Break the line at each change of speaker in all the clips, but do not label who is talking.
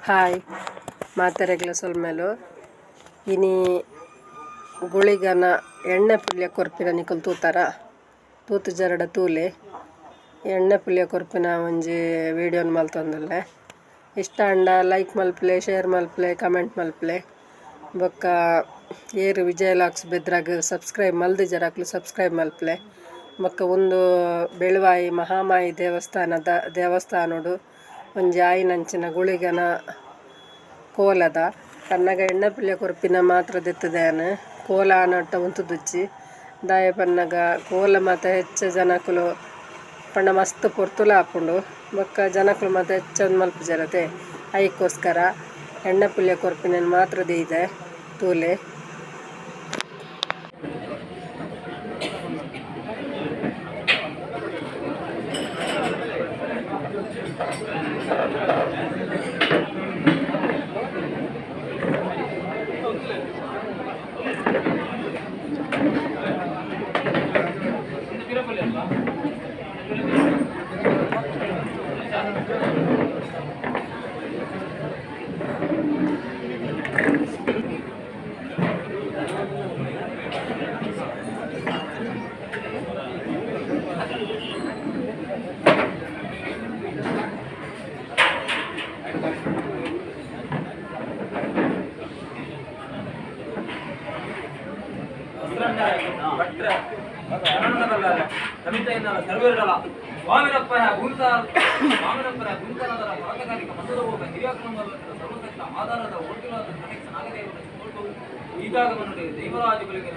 Hi ಮಾತೆರೆಗ್ಲ ಸೊಲ್ಮೆಲು. ಇನಿ ಗುಳಿಗನ ಎಣ್ಣೆ ಪುಲ್ಯ ಕೊರ್ಪಿನ ನಿಕುಲು ತೂತಾರ ತೂತು ಜರಡ ತೂಲೆ ಎಣ್ಣೆ ಪುಲ್ಯ ಕೊರ್ಪಿನ ಒಂಜಿ ವಿಡಿಯೋನ್ ಮಲ್ತೊಂದುಲ್ಲೆ. ಇಷ್ಟ ಆಂಡ ಲೈಕ್ ಮಲ್ಪುಲೆ, ಶೇರ್ ಮಲ್ಪುಲೆ, ಕಮೆಂಟ್ ಮಲ್ಪುಲೆ. ಬೊಕ್ಕ ಏರ್ ವಿಜಯ ಲಾಕ್ಸ್ ಬೆದ್ರಾಗ್ ಸಬ್ಸ್ಕ್ರೈಬ್ ಮಲ್ದಿಜೆರ್ ಅಕ್ಲು ಸಬ್ಸ್ಕ್ರೈಬ್ ಮಲ್ಪುಲೆ. ಬೊಕ್ಕ ಉಂದು ಬೆಳುವಾಯಿ ಮಹಾಮಾಯಿ ದೇವಸ್ಥಾನದ ದೇವಸ್ಥಾನೊಡು ಒಂಜಿ ಆಯಿನಂಚಿನ ಗುಳಿಗನ ಕೋಲದ ಪನ್ನಗ ಎಣ್ಣೆ ಪುಲ್ಯ ಕೊರ್ಪಿನ ಮಾತ್ರ ದೆತ್ತುದು ಕೋಲ ಆನಟ ಉಂತುದುಜ್ಜಿ ದಾಯೆ ಪನ್ನಗ ಕೋಲ ಮಾತ ಹೆಚ್ಚ ಜನಕುಲು ಪಂಡ ಮಸ್ತ್ ಪೊರ್ತುಲ ಆಪುಂಡು ಬೊಕ್ಕ ಜನಕುಲು ಮಾತ ಹೆಚ್ಚ ಮಲ್ಪುಜೆರತೆ ಐಕೋಸ್ಕರ ಎಣ್ಣೆ ಪುಲ್ಯ ಕೊರ್ಪಿನೆನ್ ಮಾತ್ರ ದೀದೆ ತೂಲೆ.
ವಾಮಿನಪ್ಪನ ವಾಮಿನಪ್ಪನ ಗುಂತನದರ ಪರತಕಾಲಿಕ ಮಸದೋಗ ಹಿರಿಯಾಕ್ರಮದ ಸರ್ವಸಕ್ತ ಆಧಾರದ ಒಟ್ಟಿಲಾದ ಕನೆಕ್ಸ್ ನಾಗದೇವನ ಕೊಟ್ಟು ಈಜಾಗಮನುடைய ದೈವರಾಜುಗಳಿಗೆ.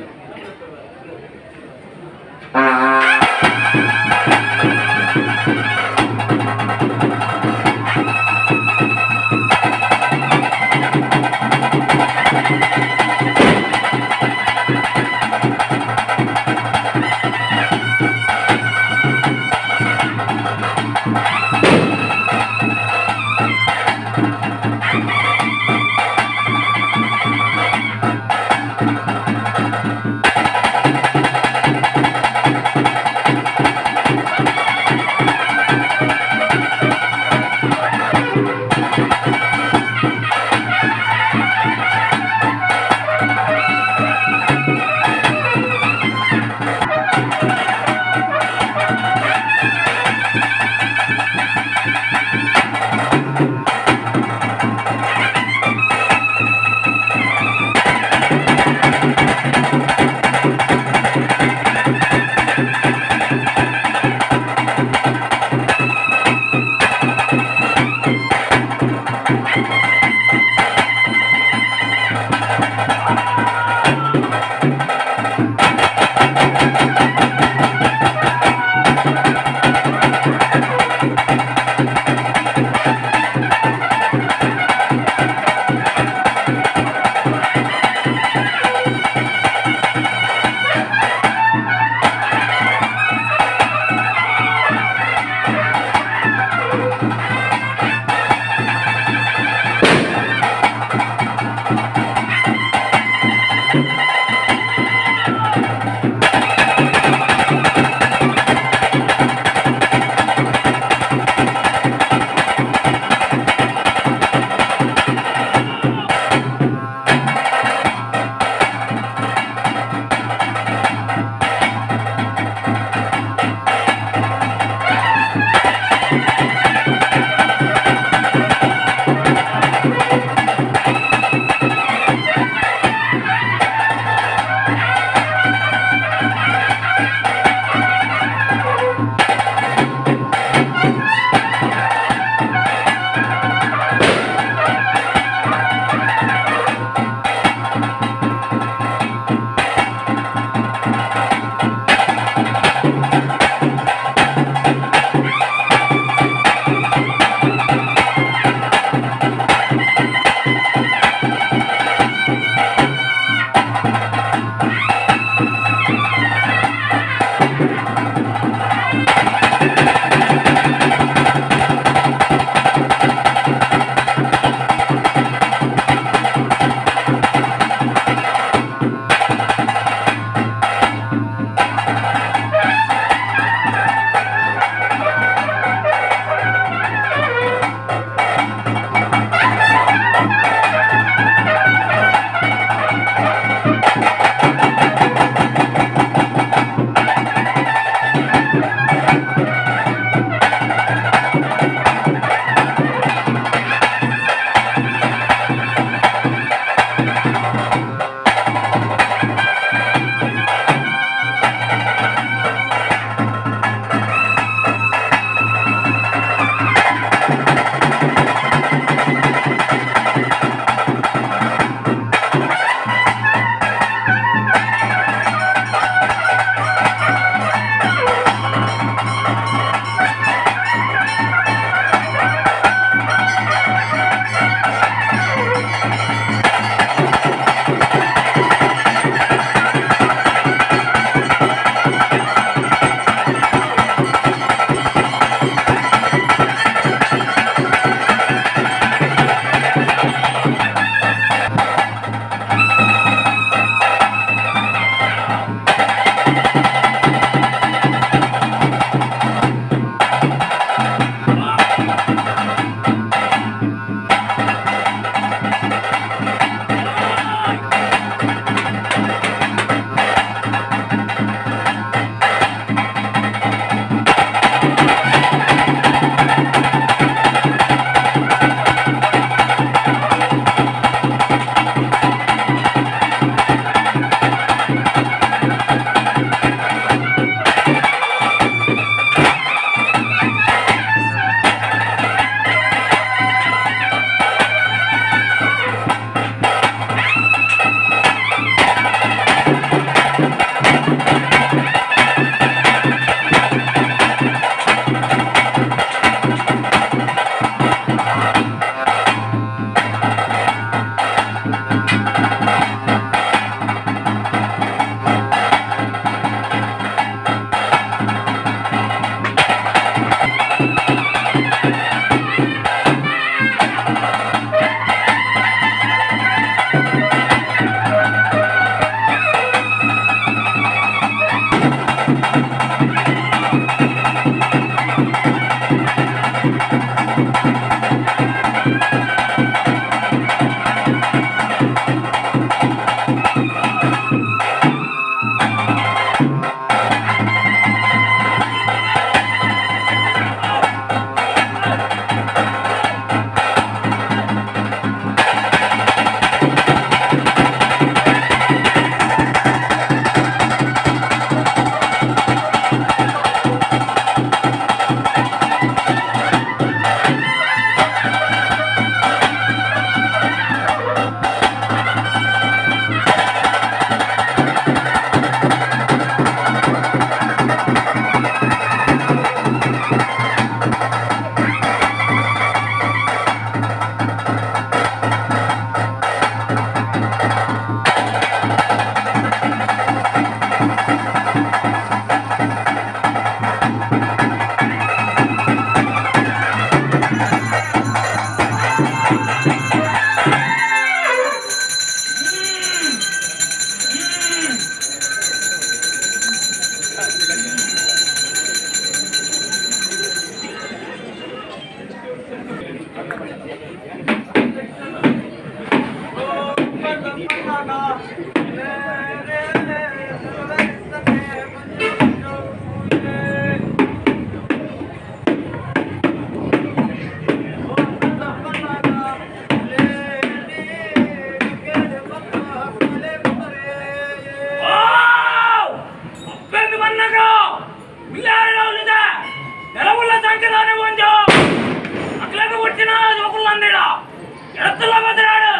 ಎಡತ್ತಲ ಬದರಾಡು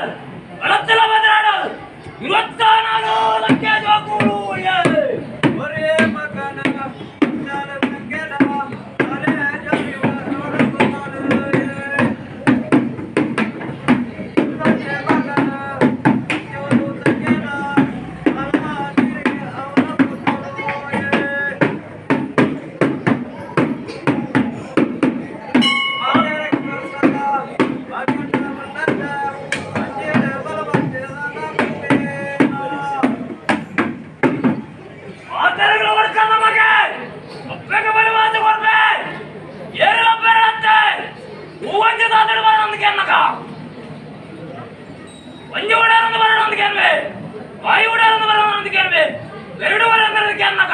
ಬಲತ್ತಲ ಬದರಾಡು 24 ಲಕ್ಷ ಜೋಕುಲು
ಒರೇ ಮಗನ ನಾಲ್ಕನ ಅರೆ ಜೀವ ನೋಡುತ್ತಾನೆ ಮಗನ
ಮಾತೆರೆಗಳ ವರ್ಗ ನಮಗೆ ಅಪ್ಪಗೆ ಬರುವಾದ ಕೊರ್ಬೆ ಏರಿಲ ಬೇರತ್ತೆ ಹೂವಂಜಿ ದಾದಡು ಬರೋದಕ್ಕೆ ಅನ್ನಕ ಒಂಜಿ ಉಡಾರಂದು ಬರೋದಕ್ಕೆ ಅನ್ವೆ ಬಾಯಿ ಉಡಾರಂದು ಬರೋದಕ್ಕೆ ಅನ್ವೆ ಎರಡು ಬರೋದಕ್ಕೆ ಅನ್ನಕ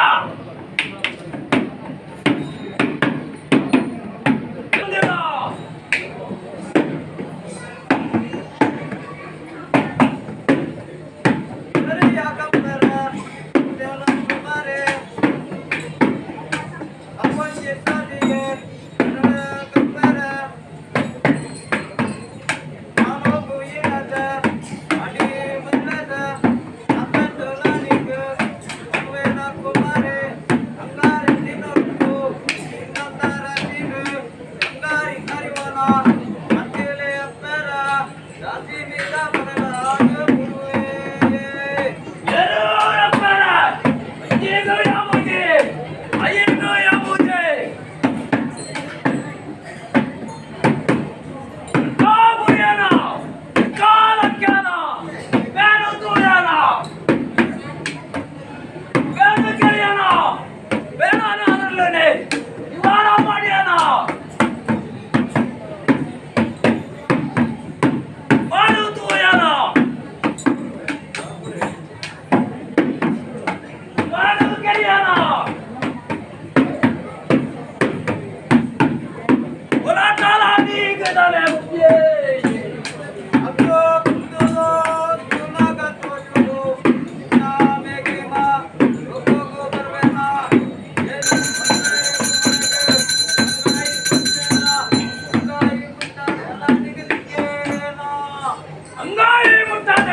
ಅಂಗಾಯಿ ಮುಟ್ಟಾದ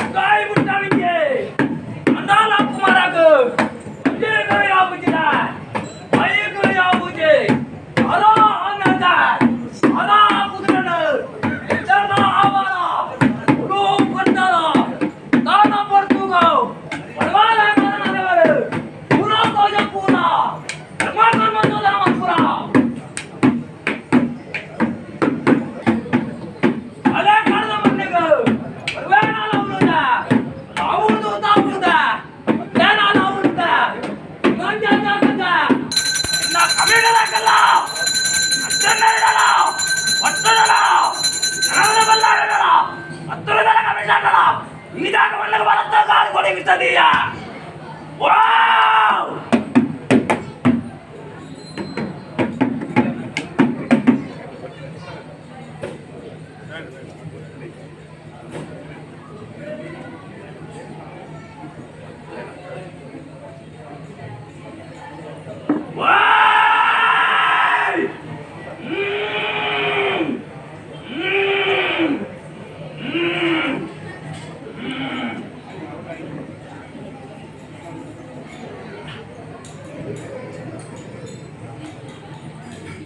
ಅಂಗಾಯಿ ಮುಟ್ಟಾಳಿಗೆ ಅಂದಾಲ ಕುಮಾರಗ ಯಾವುದಿಲ್ಲ ಐಗಳು ಯಾವುದೇ ಅರಾ ಆನಂದ ಅರಾ ಕುದುರನ ಜನ ಆವರ ರೂಪಂದರ ದಾನ ಪರ್ತುಗ ಪಡವಾಲ ಕಾರಣದವರು ಪೂರ ತೋಜ ಪೂರ ಧರ್ಮ ಕರ್ಮ ತೋಜನ ಪೂರ ಅಲೆ ಕಡದ ಮಣ್ಣಿಗ ಬಡವೇನಾಲ ಅವರುದ ಅವ್ರದ್ದು ತಾವುದ ಏನಾಲ ಅವರುದ ನಂಜಾಗದ ಇನ್ನ ಕಮಿಡಲಾಗಲ್ಲ ಅಚ್ಚನ್ನಡಲ ಒತ್ತಡಲ ಜನರ ಬಲ್ಲಾಡಲ ಹತ್ತುರದಲ ಕಮಿಡಲ ಈ ಜಾಗವನ್ನು ಬಲತ್ತ ಕಾರು ಕೊಡಗಿಸದೀಯ ವಾವ್.